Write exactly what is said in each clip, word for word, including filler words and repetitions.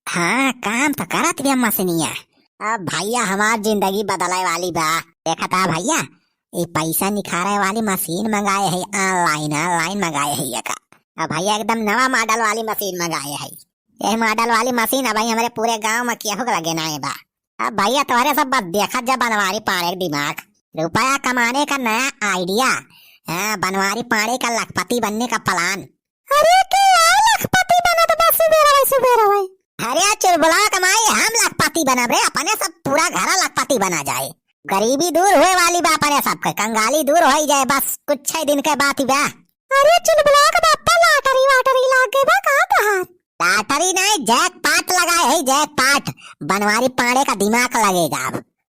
हाँ, काम त करत बिया मशीनिया। अब भइया हमार जिंदगी बदले वाली बा। देखत ह भइया, ई पैसा निखारे वाली मशीन मंगाए है, online, online मंगाए है एका। अब भइया एकदम नवा model वाली मशीन मंगाए है। यह model वाली मशीन अबहीं हमरे पूरे गाँव में केहू के लगे नाहीं बा। अब भइया तोहरे सब बस देखत जा बनवारी पाड़े के दिमाग। रुपया कमाने का नया idea। हाँ, बनवारी पाड़े का लखपति बनने का plan। अरे के आए लखपति बनत बा सुबेरवै सुबेरवै। अरे चुलबुला के माई, हम लखपति बनब रे, अपने सब पूरा घर लखपति बना जाए। गरीबी दूर होए वाली बा अपने सबके, कंगाली दूर होई जाए, बस कुछ ही दिन के बात बा। अरे चुलबुला के बापा, lottery वाटरी लाग गई बा का तोहार? Lottery नहीं, jackpot लगाए है, jackpot। बनवारी पाड़े का दिमाग लगेगा अब।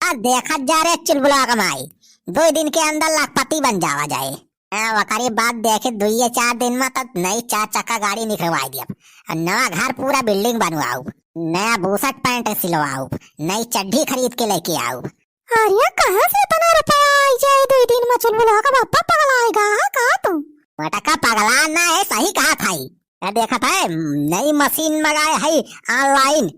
अब देखत जा रे चुलबुला के माई, दो दिन के अंदर लखपति बन जावा जाए। हाँ, वकरी बात देखे, दुइये चार दिन में तो नई चार चक्का गाड़ी निकलवाई दियब। और नवा घर, पूरा building बनवाउब, नया बुशर्ट पैंट सिलवाउब, नई चड्ढी खरीद के लेके आउब। अरे कहाँ से इतना रुपया आई जाए दो दिन में? चुलबुला का बापा पगलाएगा का तू? मटका पगला ना है, सही कहा था। ये देखत है, नई मशीन मंगाए है online।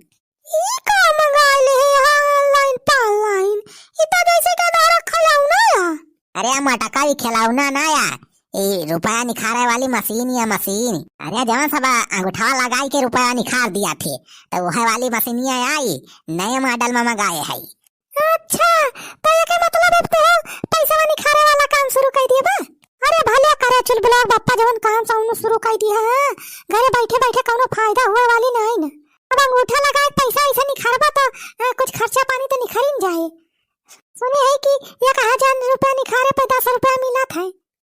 ई का मंगाए ले है online पानलाइन? ई तो जैसे के धरा खिलौना या। अरे मटका, ई खिलौना ना या, ई रुपया निखारे वाली मशीन या मशीन। अरे जवन सब अंगूठा लगाई के रुपया निखार दिया थे, तो वह वाली मशीनिया आई, नए model में मंगाए है। अच्छा, तो एके मतलब अब तू पैसा निखारे वाला काम शुरू कर दिए बा? अरे भले करे चुलबुला बापा, जवन काम साउनु शुरू कर दिया है, घरे बैठे बैठे कौनो फायदा हुए वाली नहीं ना। अब अंगूठा लगा के पैसा ऐसे निखारबा तो, अ, कुछ खर्चा पानी तो निखरिन जाए। सुने है कि एक हजार रुपया निखारे पे दस रुपया मिलत है।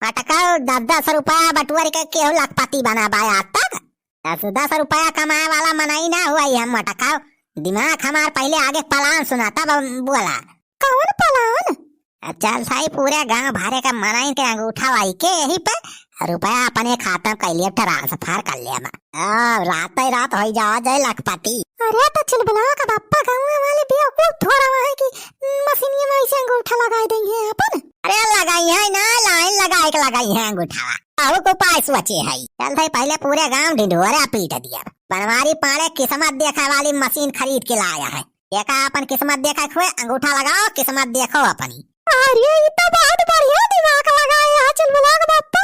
मटका, दस दस रुपया बटुअर के केहू लखपति बना बा आज तक? दस दस रुपया कमाए वाला मनई ना हुआ हम मटका। दिमाग हमार पहले आगे plan सुना तब बोला। कौन plan? अब चल साई, पूरे गांव भरे का मनई के अंगूठा लाई के यही पे रुपया अपने खाता में कैलिए transfer कर ले हम। अब रात ही रात होई जावा जाए लखपति। अरे तो चुलबुला का बापा, गाँव वाले बेवकूफ थोड़ा वहाँ है कि मशीनिया में ऐसे अंगूठा लगाए देंगे अपन। अरे लगाई है ना, line लगाए के लगाई है अंगूठा। बहुत उपाय सोचे है। चल भाई, पहले पूरे गांव ढिंढोरा पीट दिया। बनवारी पाड़े किस्मत देखे वाली मशीन खरीद के लाया है। देखा अपन किस्मत देखा हुए, अंगूठा लगाओ, किस्मत देखो अपनी। अरे, ये तो बहुत बढ़िया दिमाग लगाए है चुलबुला के बापा।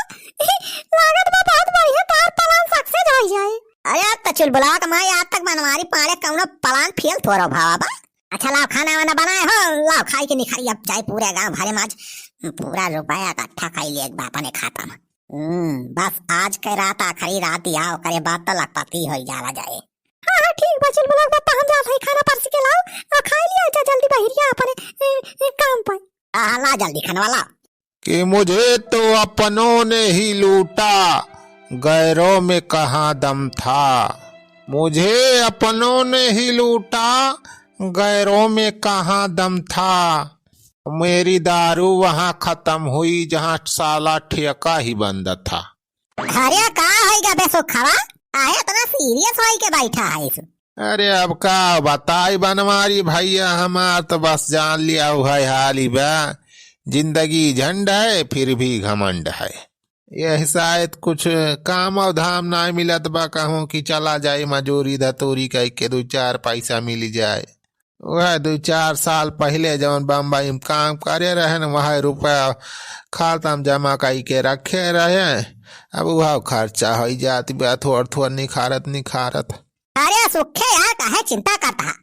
लागत बा बहुत बढ़िया तार plan success हो जाए। अरे, अब तो चुलबुला के माई आज तक बनवारी पाड़े कौनो plan fail थोड़ो भावा बा। अच्छा, लाओ खाना वाना बनाए हो, लाओ खाई के निखरी अब जाए पूरे गांव भरे में आज पूरा रुपया इकट्ठा कर लिए एक बाप ने खाता में। हम्म, बस आज के रात आखिरी रात या ओकरे बाद तो लखपति हो जावा जाए। हाँ, हाँ, ठीक बा, चुलबुला के बापा, हम जात हई खाना परस के लाओ, आ खाई लिया जा जल्दी बहिरिया अपने, ए, ए, काम पर। हाँ, हाँ, ला जल्दी खाना वाला। कि मुझे तो अपनों ने ही लूटा, गैरों में कहाँ दम था। मुझे अपनों ने ही लूटा, गैरों में कहाँ दम था। मेरी दारू वहाँ खत्म हुई, जहाँ साला ठेका ही बंद था। अरे का होइगा बे सुखवा? काहे इतना serious होई के बैठा है इस? अरे अब का बताई बनवारी भैया, हमार तो बस जान लिया हुआ है हाल ही बा। जिंदगी झंड है फिर भी घमंड है। यह शायद कुछ काम और धाम ना मिलत बा, कहूँ कि चला जाए मजूरी धतूरी कह के दो चार पैसा मिल जाए। वह दो चार साल पहले जौन बम्बई में काम करे रहे न, वह रुपया खाता में जमा कई के रखे रहे। अब वह खर्चा हो जात बा, थोड़ थोड़ निखारत निखारत। अरे सुखे यार, काहे चिंता करता है?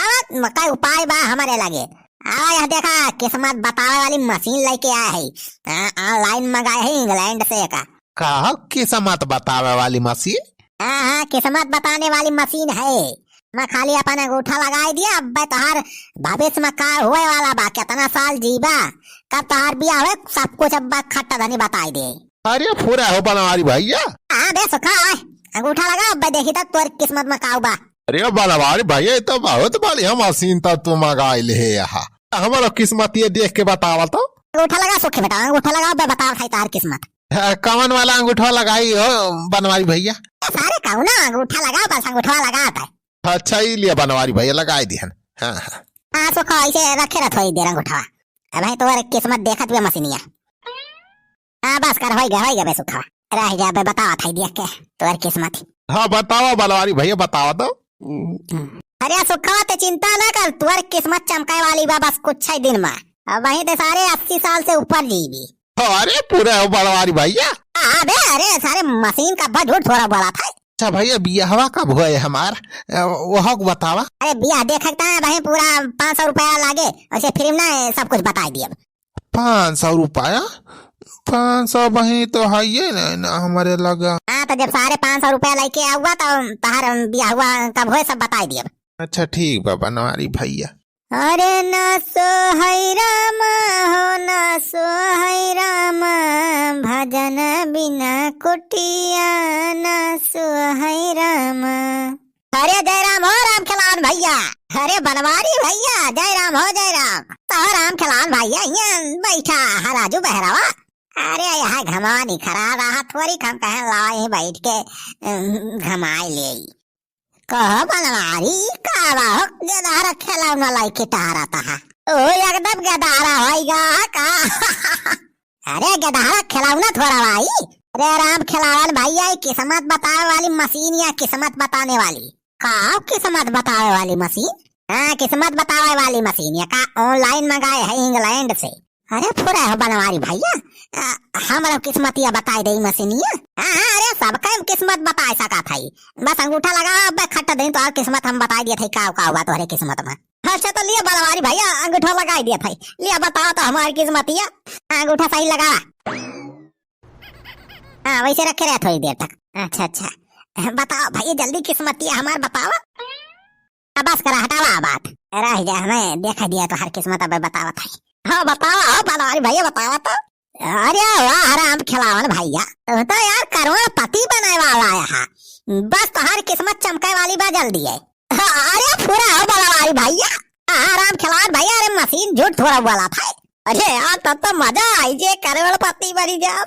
आवा, मका उपाय बा हमारे लगे। आवा, यह देखा, किस्मत बतावे वाली मशीन लेके आया है। हाँ, online मंगाए है England से का। का किस्मत बतावे वाली मशीन? हाँ, हाँ, किस्मत बताने वाली मशीन है। मैं खाली अपन अंगूठा लगाई दिया, अब तोहार भविष्य में का होए वाला बा, कितना साल जीबा, कब तोहार बियाह होए, सब कुछ अब खट्टा धनी बताई दे। अरे फुरा हो बनवारी भैया। हाँ बे सुखा, ओए, अंगूठा लगा, अब देखी तक तोर किस्मत में का बा। अरे बनवारी भैया, ये तो बहुत बढ़िया मशीन तो तू मंगाई ले है यहाँ। हमारा किस्मत ये देख के बतावा तो। अंगूठा लगा सुखे बेटा, अंगूठा लगा, अब बतावा भाई तोहार किस्मत। हाँ, कवन वाला अंगूठा लगाई हो बनवारी भैया? ए, सारे कौनो अंगूठा लगाओ, बस अंगूठा लगा आता है। अच्छा, ई लिया बनवारी भैया, लगाई दिहन। हाँ, हाँ। हाँ, सो खा, इसे रखे रह थोड़ी देर अंगूठा। अब है तोर किस्मत देखत हुए मशीनिया। हाँ, बस कर, होई गया, होई गया बे सुखा। रह जा बे, बतावा था देख के तोर किस्मत। हाँ, बतावा बनवारी भैया, बतावा तो। अरे सुखवा, ते चिंता ना कर, तोर किस्मत चमकाए वाली बा बस कुछ ही दिन में। अबहीं ते सारे अस्सी साल से ऊपर जीबी। अरे पूरा हो बनवारी भैया। अबे अरे सारे मशीन का बा झूठ थोड़ा बोला था। अच्छा भैया, बियाहवा कब होए हमार? अ, वह को बतावा। अरे बियाह देखे के ता भाई पूरा पाँच सौ रुपया लागे, वैसे फ्री में ना सब कुछ बताई दिए। पाँच सौ रुपया? पाँच सौ बही तो हइये नहीं ना हमारे लगा। हाँ, तो जब सारे पाँच सौ रुपया लेके आऊगा तो तहार बियाहवा कब होए सब बताई दिए। अच्छा ठीक बा बनवारी भैया। अरे ना सोहै राम हो, ना सोहै राम, भजन बिना कुटिया ना सोहै राम। अरे जय राम हो राम खिलावन भैया, अरे बनवारी भैया, जय राम हो जय राम। तो राम खिलावन भैया यहाँ बैठा है राजू बहरावा। अरे यहाँ घमानी खराब रहा थोड़ी, हम कहें लाओ यहीं बैठ के अम, घमाए ले। कहो बनवारी, का बा हो गेदहरा खिलौना लइके टहरत हा? ओ एकदम गेदहरा होइगा का? अरे गेदहरा खिलौना थोड़ा भाई। अरे राम खिलावन भैया, ये किस्मत बतावे वाली मशीन या किस्मत बताने वाली? का किस्मत बतावे वाली मशीन? हाँ, किस्मत बतावे वाली मशीन या का? ऑनलाइन मंगाए है इंग्लैंड से। अरे फुरा हो बनवारी भैया, अ, हमरो किस्मतिया बताई दे मशीनिया। हाँ, हाँ, अरे सबके किस्मत बताए सका था। बस अंगूठा लगावा, अबे खट दिन तो और किस्मत हम बताई दिए थे, का का हुआ तोहरे किस्मत में। अच्छा तो लिया बनवारी भैया, अंगूठा लगाई दिए थे। लिया बताओ तो हमारी किस्मतिया, अंगूठा सही लगावा। हाँ, वैसे रखे रहे थोड़ी देर तक। अच्छा, अच्छा, बताओ भैया जल्दी किस्मतिया हमार बताओ। अब बस करा, हटावा बात। रह जा, हमें देखा दिया तो हर किस्मत अब बतावत है। हाँ, बतावा, हाँ, बनवारी भैया, बतावा तो। अरे वाह, राम खिलावन भैया, तू तो यार करोड़पति बने वाला है। हाँ, बस तो हर किस्मत चमके वाली बा जल्दी है। अरे पूरा हो बनवारी भैया। हाँ, राम खिलावन भैया, अरे मशीन झूठ थोड़ा बोला था। अरे यार, तब तो मजा आई जे करोड़पति बनी जाओ।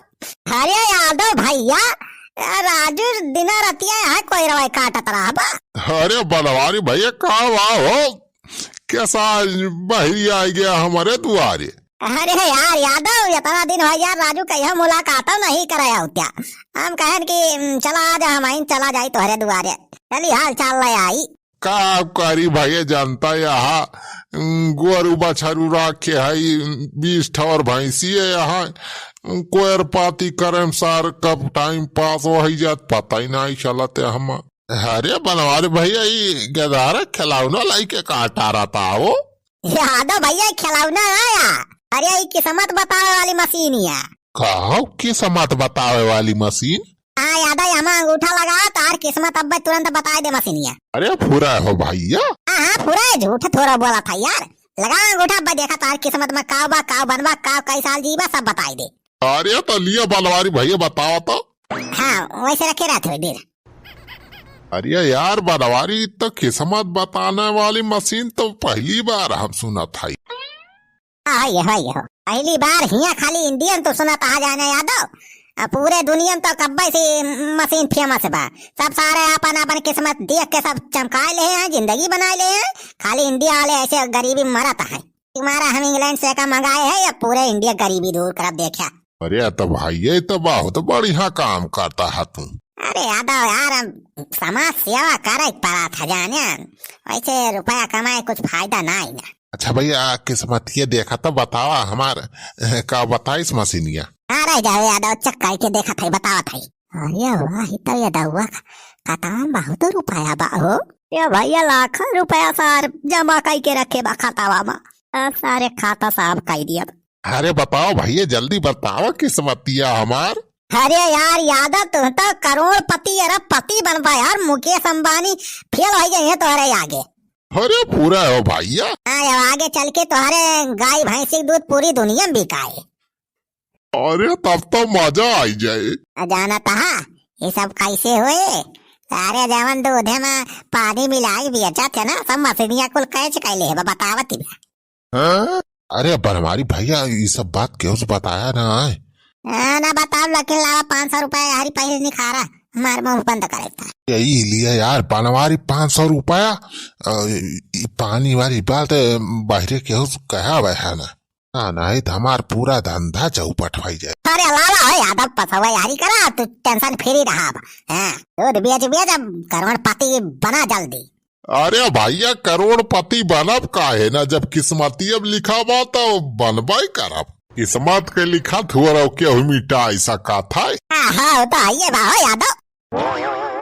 अरे यादव भैया, ए, राजू दिना रतिया यहाँ कोई रवाई काटत रहा बा। अरे बनवारी भैया, का हुआ हो? कैसा आज बहरी आ गया हमारे दुआरे? अरे यार यादव, इतना दिन हो यार, राजू कहियो मुलाकात नहीं कराया होत्या। हम कहन कि, "उम, चला आ जा, हम आइन चला जाई तोहरे दुआरे। चली हाल चाल ले आई।" का करी भैया, जनता यहाँ, उम, गोरू बछरू राखे है, बीस ठौर भैंसी है यहाँ, उम, कोयर पाती करे में सार कब टाइम पास हो ही जात, पता ही नहीं चलत है हम। अरे बनवारी भैया, ई गेदारा खिलौना लइके का टारत हो? यादव भैया, खिलौना आया। अरे, ई किस्मत बतावे वाली मशीन है। का किस्मत बतावे वाली मशीन? हाँ यादव, हमा अंगूठा लगावा, तार किस्मत अब्बे तुरंत बताई दे मशीनिया। अरे फुरा हो भैया। हाँ, हाँ, फुरा है, झूठ थोड़ा बोला था यार। लगा अंगूठा अब्बे, देखा तार किस्मत में काव बा, काव बनवा, काव कई साल जीवा, सब बताई दे। अरे तो लिया बनवारी भैया, बतावा तो। हाँ, वैसे रखे रहा थोड़ी देर। अरे यार बनवारी, तो किस्मत बताने वाली मशीन तो पहली बार हम सुनत हई। हाँ, ये हो, ये हो। पहली बार हियाँ खाली इंडियन तो सुनत आ जाने यादव। आ, पूरे दुनिया में तो कब्बे से मशीन फेमस बा। सब सारे आपन आपन किस्मत देख के सब चमकाए ले हैं, जिंदगी बनाए ले हैं। खाली इंडिया वाले ऐसे गरीबी में मरत हैं। तुम्हारा हम इंग्लैंड से का मंगाए है, या पूरे इंडिया गरीबी दूर करब, देखा। अरे तो भाई, ये तो बहुत बढ़िया काम करता है तू। अरे यादव यार, हम समाज सेवा करे के पड़ा था जाने, वैसे रुपया कमाए कुछ फायदा ना ही ना। अच्छा भैया, किस्मतिया देखा तो बतावा हमार, का बताइस मशीनिया? हाँ रह जाओ यादव, चेक करके देखा था, बतावा था। अरे वाह, ई तो यादव का खाता में बहुत रुपया बा हो। ये भैया लाखों रुपया सार जमा कई के रखे बा खातावा में। आ, सारे खाता साफ कई दिया। अरे बताओ भैया, जल्दी बताओ किस्मतिया हमार। अरे यार यादव, तू तो करोड़पति अरबपति बनबा यार, मुकेश अंबानी फेल हो गए हैं तोहरे आगे। अरे पूरा हो भैया। हाँ, अब आगे चल के तोहरे गाय भैंसी के दूध पूरी दुनिया में बिकाए। अरे तब तो मजा आई जाए। आ जाना तहा, ये सब कैसे होए? सारे जवन दूधे में पानी मिलाई बेचत है ना, सब मशीनिया कुल कैच कैले है, बतावत ही बा। हाँ? अरे बनवारी भैया, ये सब बात केहू से बताया ना आए। हाँ, ना बताओ, लेकिन लावा पाँच सौ रुपया यारी पहले निखारा, हमार मुंह बंद करे था। यही लिया यार, बनवारी पाँच सौ रुपया, अ, ई पानी वाली बात, अ, बाहरे केहू से कहा हुआ है ना। ना, नहीं तो हमार पूरा धंधा चौपट हो जाए। अरे लावा हो यादव, पसवा यारी करा, तू tension free रहा। हाँ, दूध बेच बेच अब करोड़पति बना जल्दी। अरे भैया, करोड़पति बनब काहे ना, जब किस्मती अब लिखा बा तो बनबे करब। किस्मत के लिखा थोड़ा केहू मिटाई सकत है। हाँ, हाँ, वो तो है, ये बा हो यादव।